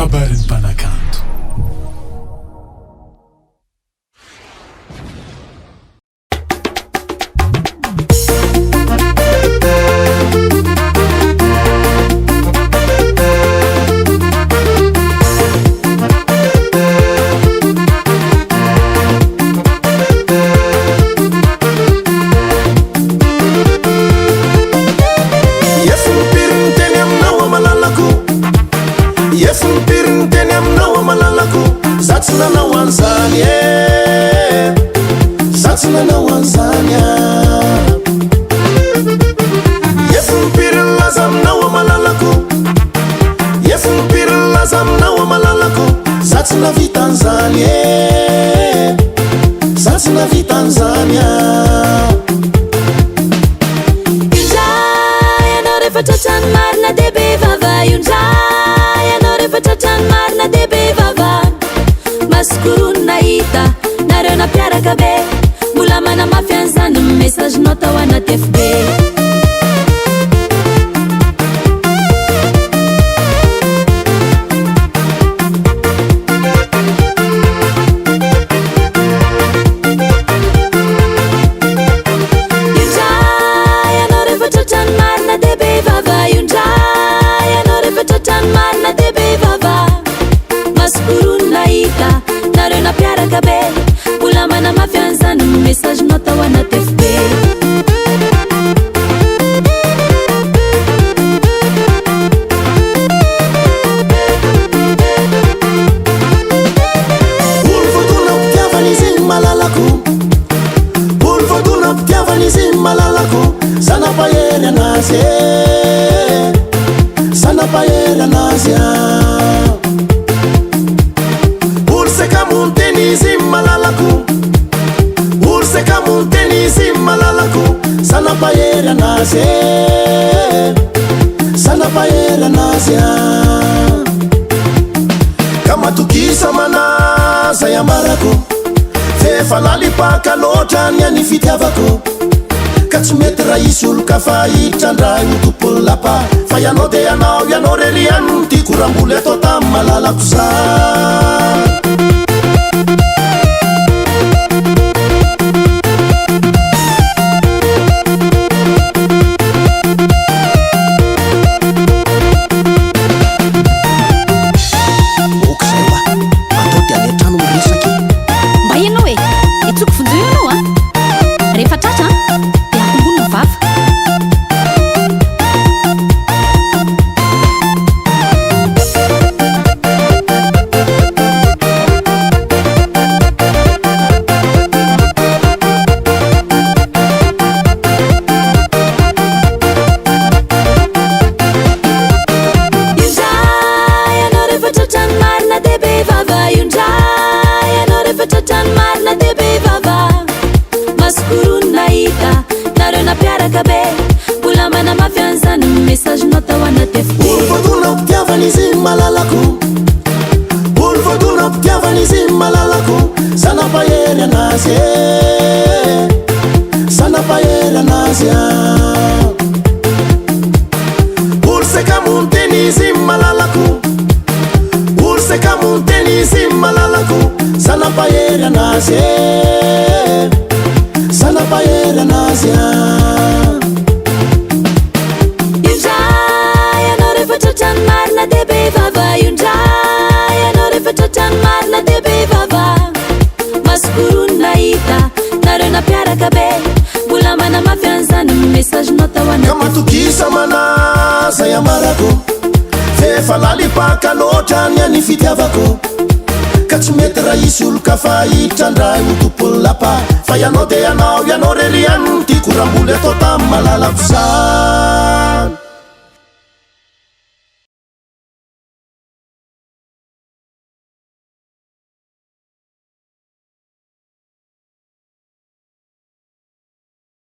Kabarin'ny mpanakanto. Efa impiry niteny aminao malalako, Efa impiry niteny aminao malalako, Za tsy nanao an'izany e, Za tsy nanao an'izany a. Efa impiry nilaza aminao malalako, Efa impiry nilaza aminao malalako, Za tsy nahavita an'izany e, Za tsy nahavita an'izany a. Io ndray ianao rehefa tratran'ny marina dia be vava. Io ndray ianao rehefa tratran'ny marina dia be vava. Masoko roa no nahita nareo nampiaraka be. Mbola manamafy an'izany ny message-nao tao anaty FB. Io ndray ianao rehefa tratran'ny marina dia be vava. Io ndray ianao rehefa tratran'ny marina dia be vava. Masoko roa no nahita nareo nampiaraka be. Mbola manamafy an'izany ny message-nao tao anaty FB. Olo voadonam-pitiavana izy iny malalako, Olo voadonam-pitiavana izy iny malalako, Zana-pahery anazy e, Zana-pahery anazy a. Olo saika monteny izy iny malalako, Olo saika monteny izy iny malalako, Zana-pahery anazy e, Zana-pahery anazy a. Ka matokisa manazay ambarako, F'efa lalipaka loatra ny an'ny fitiavako, Ka tsy mety raha hisy olon-kafa hiditra handray ho tompon'ny lapa. Fa ianao dia ianao, ianao irery ihany no tiako raha mbola eto an-tany malalako za. Ok zay hoa, andao dia any an-trano miresaka e. Mba ianao e! Etsoko vonjeo ianao a! Rehefa tratra an, dia akombony ny vava. Io ndray ianao rehefa tratran'ny marina dia be vava. Io ndray ianao rehefa tratran'ny marina dia be vava. Masoko roa no nahita nareo nampiaraka be. Mbola manamafy an'izany ny message-nao tao anaty FB. Olo voadonam-pitiavana izy iny malalako, Olo voadonam-pitiavana izy iny malalako, Zana-pahery anazy e, Zana-pahery anazy a. Olo saika monteny izy iny malalako, Olo saika monteny izy iny malalako, Zana-pahery anazy e, Zana-pahery anazy a. Io ndray ianao rehefa tratran'ny marina dia be vava. Io ndray ianao rehefa tratran'ny marina dia be vava. Masoko roa no nahita nareo nampiaraka be. Mbola manamafy an'izany ny message-nao tao anaty Ka matokisa manazay ambarako, F'efa lalipaka loatra ny an'ny fitiavako, Ka tsy mety raha hisy olon-kafa hiditra handray ho tompon'ny lapa. Fa ianao dia ianao, ianao irery ihany no tiako raha mbola eto an-tany malalako za.